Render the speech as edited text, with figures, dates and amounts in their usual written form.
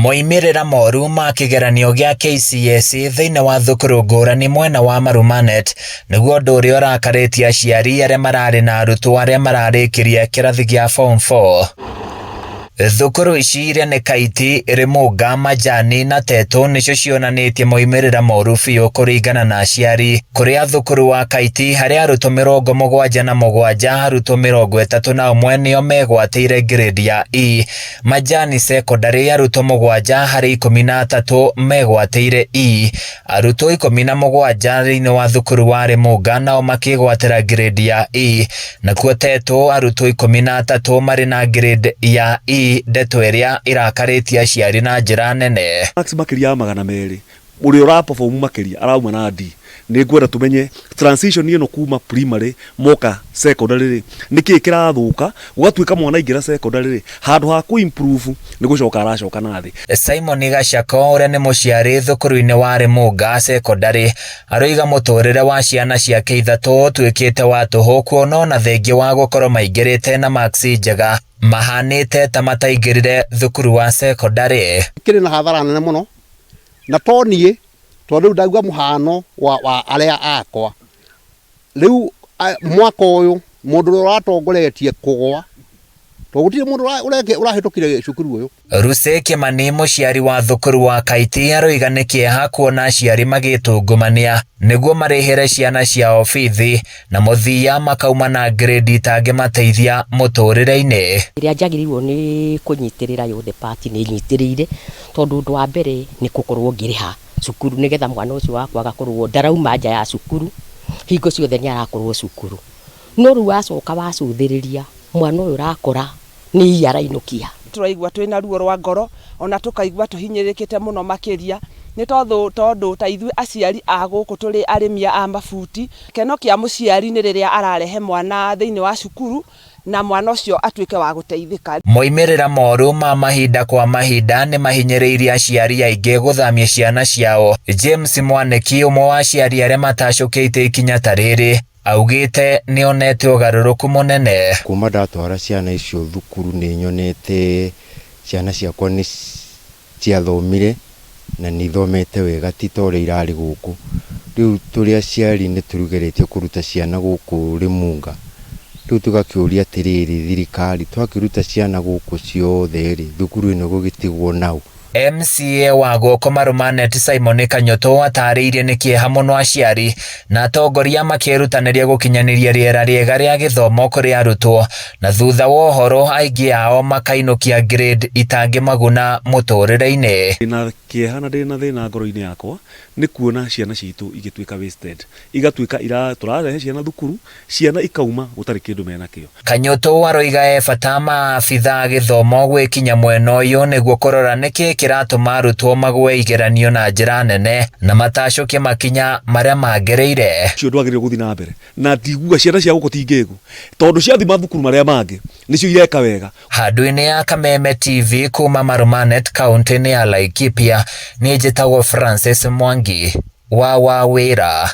Moimĩrĩra moru ma kĩgeranio gĩa KCSE thĩinĩ wa thukuru ngũrani mwena wa Marumanet nĩguo ũndũ ũrĩa ũrakarĩtie aciari arĩa mararĩ na arutwo arĩa mararĩkirie kĩrathi gĩa form 4. Thukuru ici iria nĩ Kaiti, Rĩmũnga, Majani na Tetũ nĩcio cionanĩtie moimĩrĩra moru biũ kũringana na aciari. Kũrĩa thukuru wa Kaiti harĩ arutwo 77, arutwo 31 nĩo megwatĩire grade ya E. Majani Secondary arutwo 7 harĩ 13 megwatĩire E. Arutwo 17 thĩinĩ wa thukuru wa Rĩmũnga nao makĩgwatĩra grade ya E. Nakuo Tetũ arutwo 13 marĩ na grade ya E, ndeto ĩrĩa ĩrakarĩtie aciari na njĩra nene. Marks makĩria ya 200 ũrĩa ũra perform makĩria arauma na D. Nĩ ngwenda tũmenye transition ĩno kuma primary moka secondary rĩ, nĩkĩĩ kĩrathũka gũgatuĩka mwana aingĩra secondary rĩ, handũ ha kũ improve nĩ gũcoka aracoka na thĩ. Simon Gacako ũrĩa nĩ mũciari thukuru-inĩ wa Rĩmũnga Secondary aroiga mũtũrĩre wa ciana ciake ithatũ ũtuĩkĩte wa tũhũ kuona ona thengia wa gũkorwo maingĩrĩte na marks njega mahanĩte ta mataingĩrire thukuru wa secondary. Kĩrĩ na hathara nene mũno na to niĩ tondũ rĩu ndauga mũhano wa arĩa akwa rĩu mwaka ũyũ mũndũ ũrĩa ũratongoretie kũgwa tondũ gũtirĩ mũndũ ũrahĩtũkire cukuru ũyũ. Lucy Kimani mũciari wa thukuru wa Kaiti aroiga nĩ kĩeha kuona aciari magĩtungumania nĩguo marĩhĩre ciana ciao bithi na mũthia makauma na grade itangĩmateithia mũtũrĩre-inĩ. Ĩrĩa njagĩrĩirwo nĩ kũnyitĩrĩra yothe part nĩ nyitĩrĩire tondũ ũndũ wa mbere nĩ gũkorwo ngĩrĩha cukuru nĩgetha mwana ũcio wakwa agakorwo ndarauma nja ya cukuru hingo ciothe nĩ arakorwo cukuru. No rĩu wacoka wacũthĩrĩria mwana ũyũ ũrakora nĩ iya arainũkia. Tũraigua twĩna ruo rwa ngoro ona tũkaigua tũhinyĩrĩrĩkĩte mũno makĩria nĩ tondũ ta ithuĩ aciari a gũkũ tũrĩ arĩmi a mabuti. Gĩkeno kĩa mũciari nĩ rĩrĩa ararehe mwana thĩinĩ wa cukuru na mwana ũcio atuĩke wa gũteithĩka. Moimĩrĩra moru ma mahinda kwa mahinda nĩ mahinyĩrĩirie aciari aingĩ gũthamia ciana ciao. James Mwaniki ũmwe wa aciari arĩa matacũkĩte ikinya ta rĩrĩ augĩte nĩonete ũgarũrũku mũnene. Kuma ndatwara ciana icio thukuru nĩ nyonete ciana ciakwa nĩ ciathomire na nĩ ithomete wega ti ta ũrĩa irarĩ gũkũ. Rĩu tũrĩ aciari nĩ tũrigeretie kũruta ciana gũkũ Rĩmũnga. Rĩu tũgakĩũria atĩrĩrĩ thirikari twakĩruta ciana gũkũ ciothe rĩ, thukuru ĩno ĩgũgĩtigwo naũ? MCA wa gũkũ Marumanet Simon Kanyutu atarĩirie nĩ kĩeha mũno aciari na atongoria makĩrutanĩria gũkinyanĩria rĩera rĩega rĩa gĩthomo kũrĩ arutwo na thutha wa ũhoro aingĩ ao makainũkia grade itangĩmaguna mũtũrĩre-inĩ. Ndĩna kĩeha na ndĩna thĩna ngoro-inĩ yakwa nĩ kuona ciana citũ igĩtuĩka wasted, igatuĩka tũrarehe ciana thukuru, ciana ikauma gũtarĩ kĩndũ menakĩo. Kanyutu aroiga e bata maabithaa gĩthomo gwĩkinya mwena ũyũ nĩguo kũrora nĩkĩ kĩratũma arutwo magwe igeranio na njĩra nene na matacũkie makinya marĩa magĩrĩire. Ũcio ndwagĩrĩirwo gũthiĩ na mbere na ndiguaga ciana cia gũkũ ti ngĩgu tondũ ciathiĩ mathukuru marĩa mangĩ nĩcio ireka wega. Handũ-inĩ ya Kameme TV kuma Marumanet kaunti-inĩ ya Laikipia, niĩ njĩtagwo Francis Mwangi wa Wawĩra.